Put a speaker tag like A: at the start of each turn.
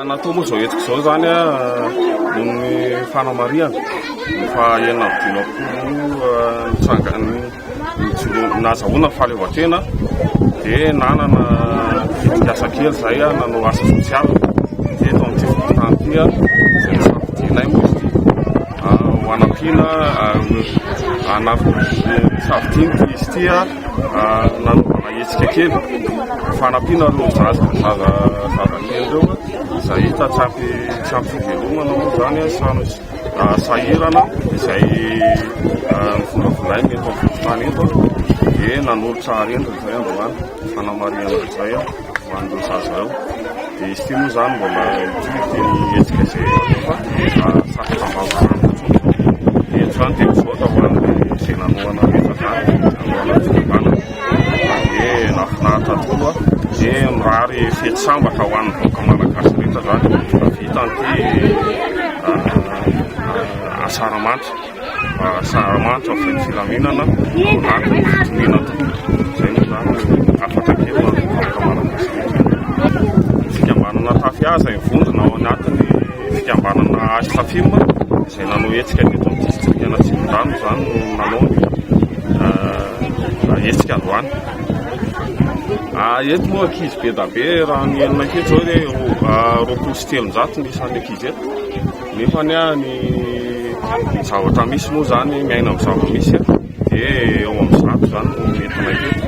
A: Natao moa izao hetsika izao izany noho ny fanamarihana ny faha 56 nitsangan'ny nijoroana nahazahoana ny fahaleovantena dia nanana tetikasa kely izay nanao asa sosialy teto amin'ity fokontany ity izay nosafidianay moa izy ity ho hanampiana nosafidiana izy ity nanaovana hetsika kely fanampiana ireo zaza zaza zazakely ireo izay hita tsy ampy tsy ampy fivelomana moa izany samy sahirana izay novolavolaina eto amin'ny fokontany eto dia nanolotra harendrina izay androany fanamarihana izay ho an'ireo zaza ireo dia izy ity moa izany mbola hitohy ny hetsika izay atao fa sarotra ambava rano fotsiny dia eto izany dia misaotra ho an'izay nanohana rehetra izany nanohana ny fikambanana dia nahafinaritra tokoa dia mirary fety sambatra ho an'ny vahoaka malagasy rehetra izany vita an'ity asaramanitra asaramanitra feno filaminana ao anatin'ny fitoniana tokoa izay moa izany hafatra kely ho an'ny vahoaka malagasy rehetra ny fikambanana Tafia izay mivondrona ao anatin'ny fikambanana Astafim izay nanao hetsika teto amin'ny distrikan'Atsimondrano izany no nanao ny hetsika androany. Eto moa ankizy be da be raha ny henonay teto izao hoe 320 ny isan'ny ankizy eto. Nefa ny ny zavatra misy moa izany miaina amin'ny zava-misy dia eo amin'ny 100 izany no entinay teto.